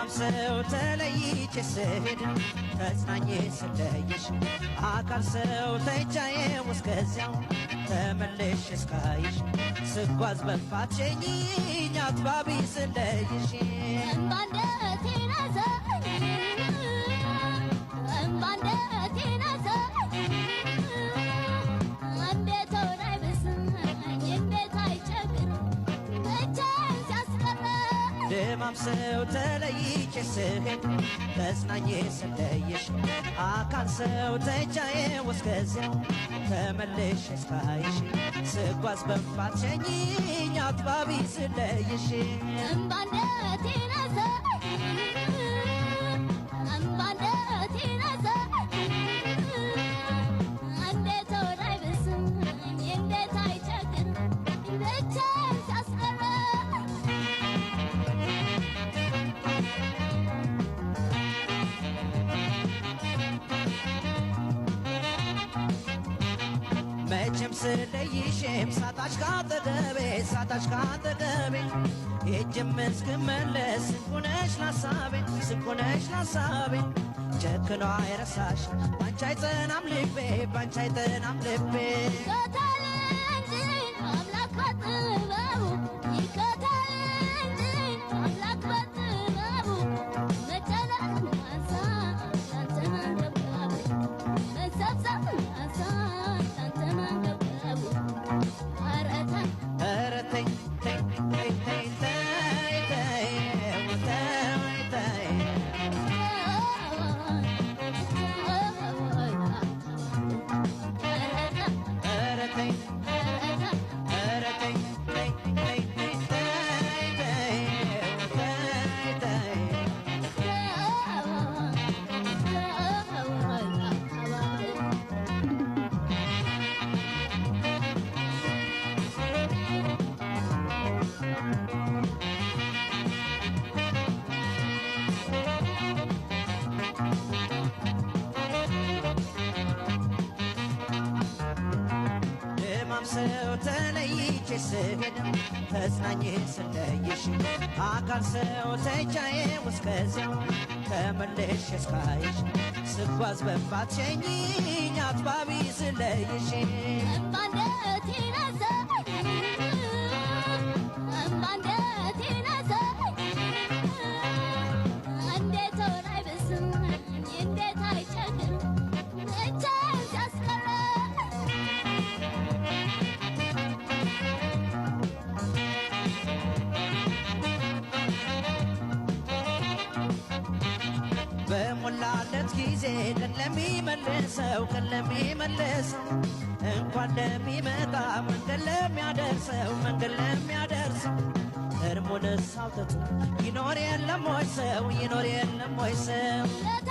ድማም ሰው ተለይቼ ስሄድ ተጽናኜ ስለይሽ አካል ሰው ተቻዬ እስከዚያው ተመልሼ እስካይሽ ስጓዝ በፋትሸኝኝ አጥባቢ ስለይሽ ድማም ሰው ተለይቼ ስሄድ ተጽናኜ ስለይሽ አካል ሰው ተቻዬ እስከዚያው ተመልሼ እስካይሽ ስጓዝ በፋትሸኝኝ አጥባቢ ስለይሽ መቼም ስለይሽም ሳጣሽ ካጠገቤ ሳጣሽ ካጠገቤ ሄጄም እስክመለስ ስንኩነሽ ላሳቤ ስንኩነሽ ላሳቤ ጨክኖ አይረሳሽ ባንቺ አይጸናም ልቤ ባንቺ አይጸናም ልቤ ይከተል እንጂ አምላክ በጥበቡ ይከተል እንጂ አምላክ በጥበቡ መጨነቅ አንሳ ላንተ ማንገብገቡ መሰብሰብ አንሳ ላንተ ማንገብገቡ ኧረ ተይ ኧረ ተይ ተይ ተይ ተይ ተይ ተይ ተይ ተይ ኧረ ተይ ኧረ ተይ ተይ ተይ ተይ ተይ ተይ ተይ ተይ ድማም ሰው ተለይቼ ስሄድ ተጽናኜ ስለይሽ አካል ሰው ተቻዬ እስከዚያው ተመልሼ እስካይሽ ስጓዝ በፋትሸኝኝ አጥባቢ ስለይሽ በሞላለት ጊዜ ቀን ለሚመልሰው ቀን ለሚመልሰው እንኳን ለሚመጣ መንገድ ለሚያደርሰው መንገድ ለሚያደርሰው እርሙንስ አውጥቶ ይኖር የለም ወይ ሰው ይኖር የለም ወይ ሰው ለታ